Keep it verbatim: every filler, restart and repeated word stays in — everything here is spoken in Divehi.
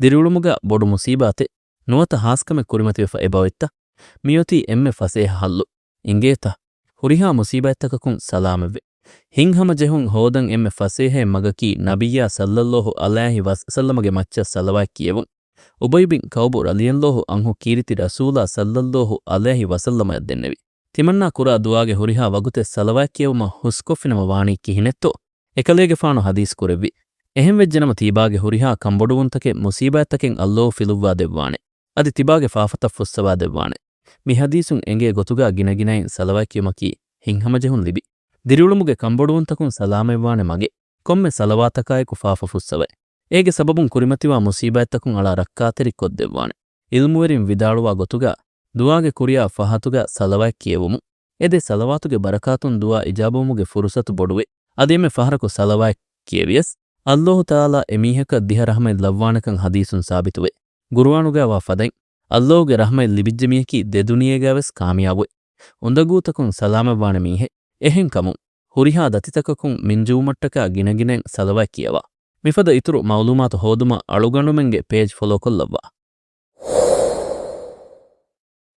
ދިރިއުޅުމުގަ ބޮޑު މުސީބާތެއް، ނުވަތަ ހާސްކަމެއް ކުރިމަތިވެފަ އެބައޮތްތަ؟ މިއޮތީ އެންމެ ފަސޭހަ ހައްލު. އިނގޭތަ؟ ހުރިހާ މުސީބާތްތަކަކުން ސަލާމަތްވެ، ހިތްހަމަޖެހުން ހޯދަން އެންމެ ފަސޭހައިން މަގަކީ ނަބިއްޔާ ޞައްލައްލާހު ޢަލައިހި ވަސައްލަމަގެ މައްޗަށް ޞަލަވާތް ކިޔެވުން. އުބައްޔު ބިން ކަޢުބު ރަޟިޔައްލާހު ޢަންހު ކީރިތި ރަސޫލާ ޞައްލައްލާހު ޢަލައިހި ވަސައްލަމައަށް ދެންނެވި. ތިމަންނާ ކުރާ ދުޢާގެ ހުރިހާ ވަގުތެއް ޞަލަވާތް ކިޔެވުމަށް ހުސްކޮށްފިނަމަ ވާނީ ކިހިނެއްތޯ؟ އެކަލޭގެފާނު ޙަދީޘް ކުރެއްވި. އެހެންވެއްޖެނަމަ ތިބާގެ ހުރިހާ ކަންބޮޑުވުންތަކެއް މުޞީބާތްތަކެއް ﷲ ފިލުއްވާ ދެއްވާނެ. އަދި ތިބާގެ ފާފަތައް ފުއްސަވާ ދެއްވާނެ. މި ޙަދީޘުން އެނގޭ ގޮތުގާ ގިނަގިނައިން ޞަލަވާތް ކިޔުމަކީ ހިތްހަމަޖެހުން ލިބި، ދިރިއުޅުމުގެ ކަންބޮޑުވުންތަކުން ސަލާމަތްވާނެ މަގެއް. ކޮންމެ ޞަލަވާތަކާއެކު ފާފަ ފުއްސަވައި، އޭގެ ސަބަބުން ކުރިމަތިވާ މުޞީބާތްތަކުން އަޅާ ރައްކާތެރި ކޮށްދެއްވާނެ. ޢިލްމުވެރިން ވިދާޅުވާ ގޮތުގާ، ދުޢާގެ ކުރިޔާ ފަހަތުގާ ޞަލަވާތް ކިޔެވުމުން އެދޭ ޞަލަވާތުގެ ބަރަކާތުން ދުޢާ އިޖާބަވުމުގެ ފުރުޞަތު ބޮޑުވޭ. އަދި އެންމެ ފަހަރަކު ޞަލަވާތް ކިޔެވިޔަސް، ﷲ ތަޢާލާ އެމީހަކަށް ދިހަ ރަޙްމަތް ލައްވާނެކަން ޙަދީޘުން ސާބިތުވޭ. ޤުރުއާނުގާވާ ފަދައިން، ﷲގެ ރަޙްމަތް ލިބިއްޖެ މީހަކީ ދެ ދުނިޔޭގާވެސް ކާމިޔާބުވެ، އުނދަގޫތަކުން ސަލާމަތްވާނެ މީހެއް. އެހެންކަމުން، ހުރިހާ ދަތިތަކަކުން މިންޖުވުމަށްޓަކާ ގިނަގިނައިން ޞަލަވާތް ކިޔަވާ. މިފަދަ އިތުރު މަޢުލޫމާތު ހޯދުމަށް އަޅުގަނޑުމެންގެ ޕޭޖް ފޮލޯކޮށްލައްވާ.